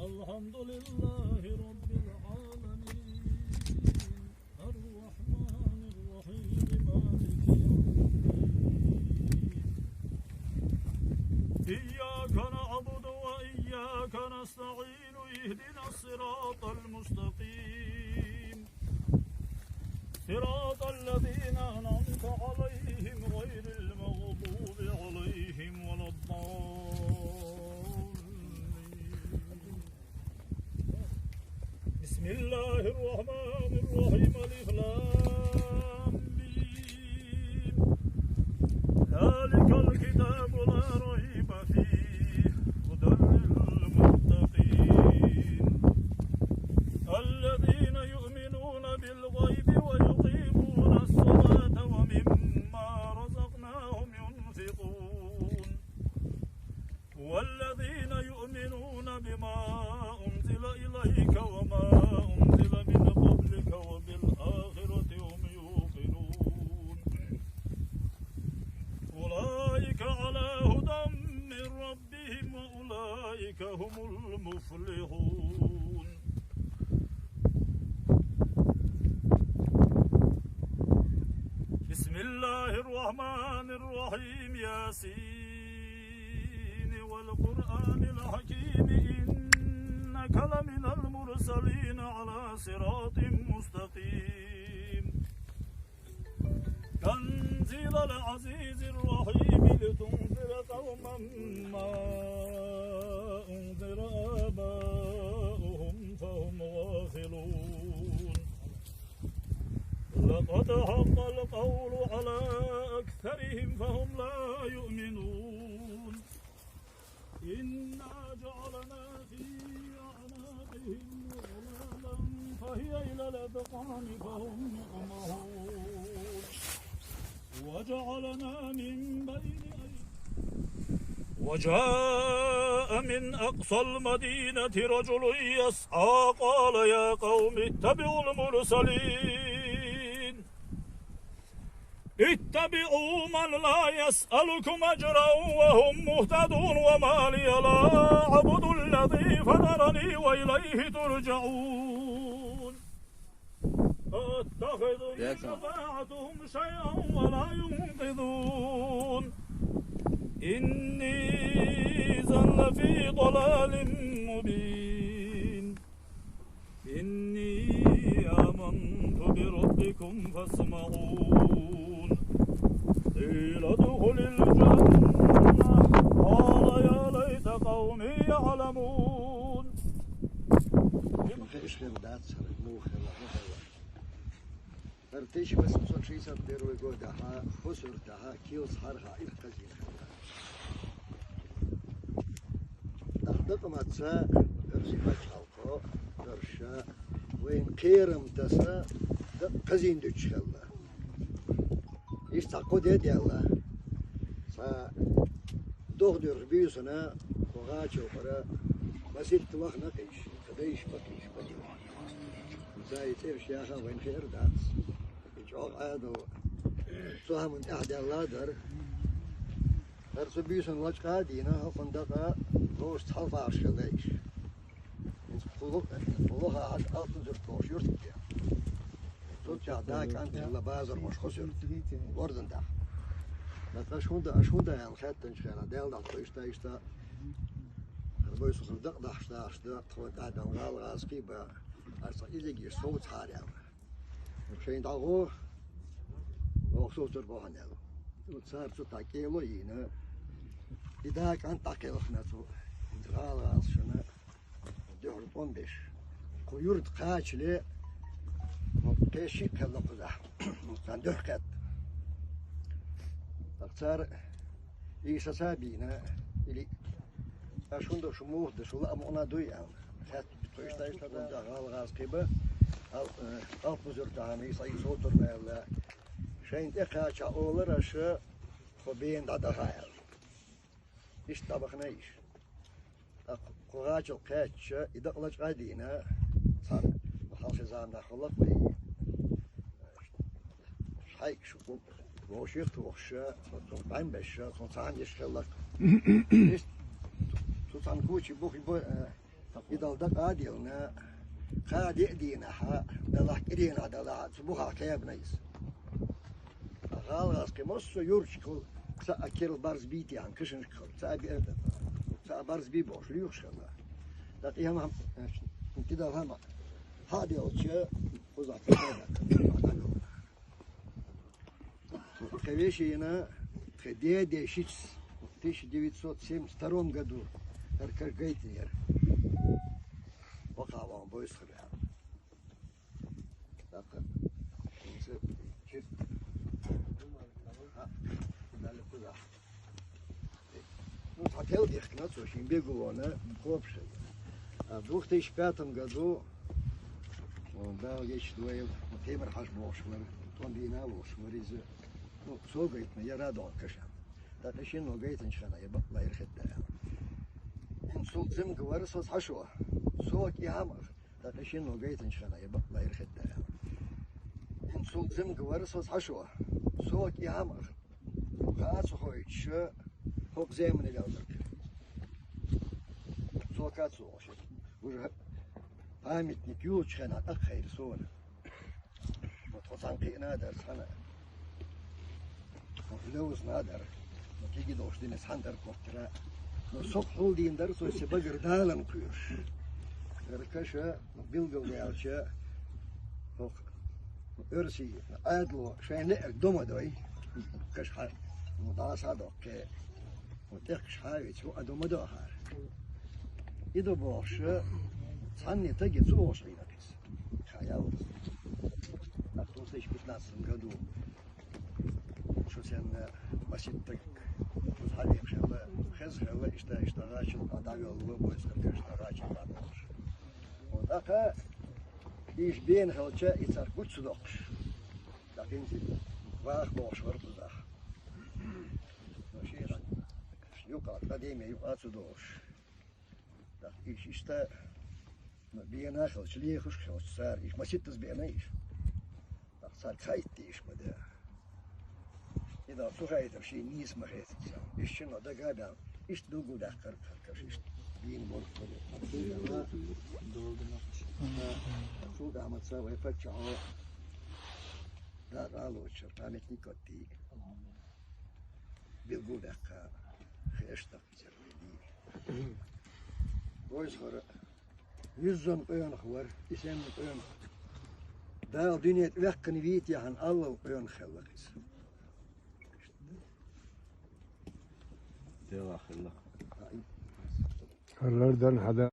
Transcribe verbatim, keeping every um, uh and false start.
الحمد لله رب العالمين. الرحمن الرحيم. مالك يوم الدين. إياك نعبد وإياك نستعين. اهدنا الصراط المستقيم. صراط الذين أنعمت عليهم غير المغضوب عليهم ولا الضالين. بسم الله الرحمن الرحيم. ألف لام ميم. ذلك الكتاب لا ريب فيه. هدى للمتقين. الذين يؤمنون بالغيب ويقيمون الصلاة ومما رزقناهم ينفقون. والذين يؤمنون بما أنزل إليك وما أنزل من قبلك وبالآخرة هم يوقنون. أولئك على هدى من ربهم وأولئك هم المفلحون. بسم الله الرحمن الرحيم. ياسين والقرآن الحكيم. إنك لمن المرسلين على صراط مستقيم. تنزيل العزيز الرحيم. لتنذر قوما ما أنذر آباؤهم فهم غافلون. لقد حق القول على أكثرهم فهم لا يؤمنون. إنا جعلنا في أعناقهم أغلالا فهي إلى الأذقان فهم مقمحون. وجعلنا من بين أيديهم وجاء من أقصى المدينة رجل يسعى قال يا قوم اتبعوا المرسلين. اتبعوا من لا يسألكم أجرا وهم مهتدون. وما لي لا أعبد الذي فطرني وإليه ترجعون. أأتخذ من شفاعتهم شيئا ولا ينقذون. إني إذا لفي ضلال مبين. إني آمنت بربكم فاسمعون. قيل ادخل الجنة. قال يا ليت قومي يعلمون. Ишхел дац хӀара, муха хилла, хӀун хилла. ХӀара тысяча восемьсот шестьдесят первый годахьа, хӀусуртахьа, килс хьарха, ил хазийна хилла. Даха дакъа маца, хӀара зипачхьалкхо, хӀара ша, вайна кхерам таса, дакъа хазийна дуьтуш хилла. Иштта цхьа кхо де даьлла. Цхьа дохадоьрху буьйсанна, кху гӀачалкхара, масийтта вахана кхиш, ца дайша бакийша бакийша. Цхьа и цӀераш яха вайна хеара дац. И чӀоагӀа Ӏадал цу хӀаман тӀехь даьлла дара. ХӀара цу буьйсанна лачкъа а дийна, хӀокхун дакъа лоша цхьалфагӀаш хилла иша. ХӀинца кху ло-, кху лоха хьажа Алтан Зурт бохуш юрт де. Цу тӀехь да кӀант хилла базар мош хосуьра. Ордан дахь. Ткъа аша хӀунда, аша хӀунда аьлла хаьттанчу хенахь, Дала дахь тхо иштта, иштта. ХӀара бойсухара дакъа дахьаш дахьаш да, тхо тӀаьхьа гӀала гӀазкхий ба. Аса изиг еш совцахьара аьлла. Шайн дӀагӀо, воху совцар бохьана аьлла. Цара цу тӀехь кӀело а йийна, и да кӀант дӀакхелхина цу гӀала гӀазкхашна. Дуьхьал тӀом беш. Кху юрта кхачале, кхе шиъ кхелла кхузахь. Царна дуьхьа кхетта. ТӀаккха цара Ӏийса ца бийна, или, аша хӀунда шу муха да, шу лаа мукъана дуй аьлла. Хаьттича, тхо иштта, иштта гӀала гӀазкхий ба, ал-, э, Алтан Зуртахьа Ӏийса, Ӏийса совцар ба аьлла. Шайна тӀекхача олар аша, тхо бена дӀадаха аьлла. Иштта дӀабахана иша. ТӀаккха кху гӀачалкхе кхаьчча, и дакъа лачкъа а дийна, цхьана хьалхе заманахь хилла вай. Хьайкаш вовшех а тохуш, цунна бӀаьм беш, цунна цхьаьна йиш хилла. Иштта цу цхьана кучи бухи бо-, э, И Далла дакъа а делла, кхаа-деа дийнахьа, далахь кӀиренахь далахьа, цу бухахь кхаьбна иза. ГӀалгӀазкхи массо а юрташкахула цхьа а керла барз бий те аьнна, кашанашкахула цхьа а би-, цхьа а барз бий бохуш лоьхуш хилла. ТӀаккха и хӀама, кхидӀа хӀама хьа а делча, кхузахь ца хьаьдда. Тхан вешина, тхан дедешица, в тысяча девятьсот семьдесят втором году, хӀара каш гайтинера. Вакха ван бойсхара. ТӀаккха, хӀинца чир-, а, Далла кхузахь. Ну, цхьа тел дихкина цо шен беглона кхобуш. А в двух тысячи пятом году, о, Дала гечдойла, о, Темир-Хьажа бохуш вара, тӀом бийна а волуш вара иза. Ну, цо гайтина, яра догӀу каша. ТӀаккха шинно гайтинчу хана я бакъ лайра хетта аьлла. ХӀинца цул цӀимга вара со цхьа шо. Со кӀиам а, тӀаккха шинно гайтинчу хана я бакъ лайра хетта аьлла. ХӀинца цул цӀимга вара со цхьа шо. Со кӀиам а, кхаа ца хойтуш, хӀокху земане вел дара. Цо кац вогӀуш. Уже памятник юлучу хенахь тӀаккха хайра суна. Вот хьо цхьаьна кхиъна а дара цхьаьна. Вот левзна а дара. Вот кегий долуш дина цхьаьна дара кхоттира. Но со хьулдийна дара, со се багара далан кхоьруш. Дара каша билгалдаьлча, хӀокху оьрсийн Ӏаьдало шайн леарг дома дой. Каша хьа, ну, дӀа схьадоккхе. Вот тӀехкаш хьа а вицву, а дома до ахьара. И до бохуш, цхьанне таги цу оша Ӏийна кхиса. Хьа ял. Нах ту тысяча пятнадцатом году. Шу сенна маситтаг. Хьалийна хилла, хеза хилла, иштта, иштта гӀачал, а дӀавелла, бойсхар, иштта гӀачал, а дӀавелла. Вот, аха, ийш бена хилча, и цар гуч ца доккхуш. ТӀаккха хӀинца ваха бохуш вара кхузахь. Ну, шена юкъа, къадеме юкъа ца долуш. ТӀаккха ийш иштта, ну, бена хилча, лехуш хилча, цара ийш маситтаза бена ийш. ТӀаккха цара хайтта ийш ма де. И да цу хайтар шен нийса ма хетаца. Иштта шинна дага а баьлла, иштта дугу даьккхар, кхаркаш иштта бийна болу. Цул тӀаьхьа ца вай паччахьо дакъа а лоцуш, памятник оттий. Билгал даьккха, хештах иза вай дий. Вайза хӀара юьззан къонах вара, и санна къонах. Дала дуьне тӀе ваьккхина вийта яхьана аллал къонах хилла иза. Делахь хилла. ХӀара лардан хьада.